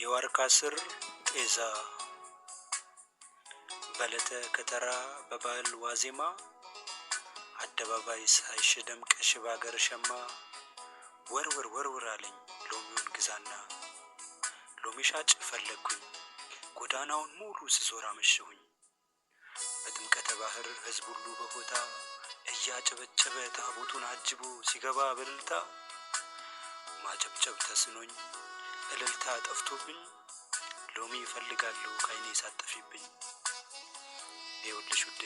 የዋርካ ስር ጤዛ በለተ ከተራ በበዓል ዋዜማ አደባባይ ሳይሽ ደምቀሽ ባገር ሸማ ወርውር ወርውር አለኝ ሎሚውን ግዛና ሎሚ ሻጭ ፈለግኩኝ ጎዳናውን ሙሉ ስዞር አመሸሁኝ። በጥምቀተ ባህር ሕዝብ ሁሉ በሆታ እያጨበጨበ ታቦቱን አጅቦ ሲገባ በእልልታ ማጨብጨብ ተስኖኝ እልልታ ጠፍቶብኝ ሎሚ እፈልጋለሁ ካይኔ ሳትጠፊብኝ። ይኸውልሽ ውዴ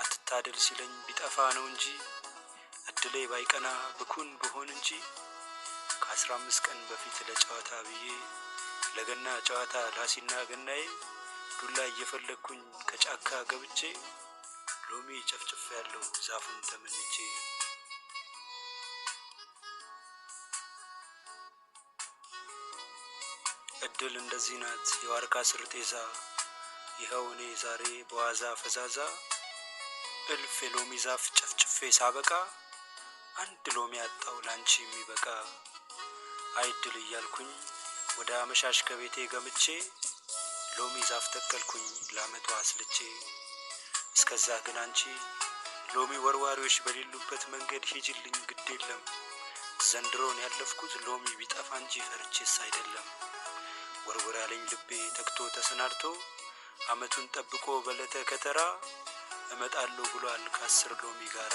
አትታደል ሲለኝ ቢጠፋ ነው እንጂ እድሌ ባይቀና ብኩን ብሆን እንጂ ከ15 ቀን በፊት ለጨዋታ ብዬ ለገና ጨዋታ ላሲና ገናዬ ዱላ እየፈለግኩኝ ከጫካ ገብቼ ሎሚ ጨፍጭፌ ያለው ዛፉን ተመኝቼ። እድል እንደዚህ ናት የዋርካ ስር ጤዛ ይኸው እኔ ዛሬ በዋዛ ፈዛዛ እልፍ የሎሚ ዛፍ ጨፍጭፌ ሳበቃ አንድ ሎሚ አጣው ላንቺ የሚበቃ። አይድል እያልኩኝ ወደ አመሻሽ ከቤቴ ገምቼ ሎሚ ዛፍ ተከልኩኝ ላመቷ አስልቼ። እስከዛ ግን አንቺ ሎሚ ወርዋሪዎች በሌሉበት መንገድ ሂጂልኝ ግድ የለም ዘንድሮን ያለፍኩት ሎሚ ቢጠፋ እንጂ ፈርቼስ አይደለም። ወርውር ያለኝ ልቤ ተግቶ ተሰናድቶ አመቱን ጠብቆ በለተ ከተራ እመጣለሁ ብሏል ከ10 ሎሚ ጋራ።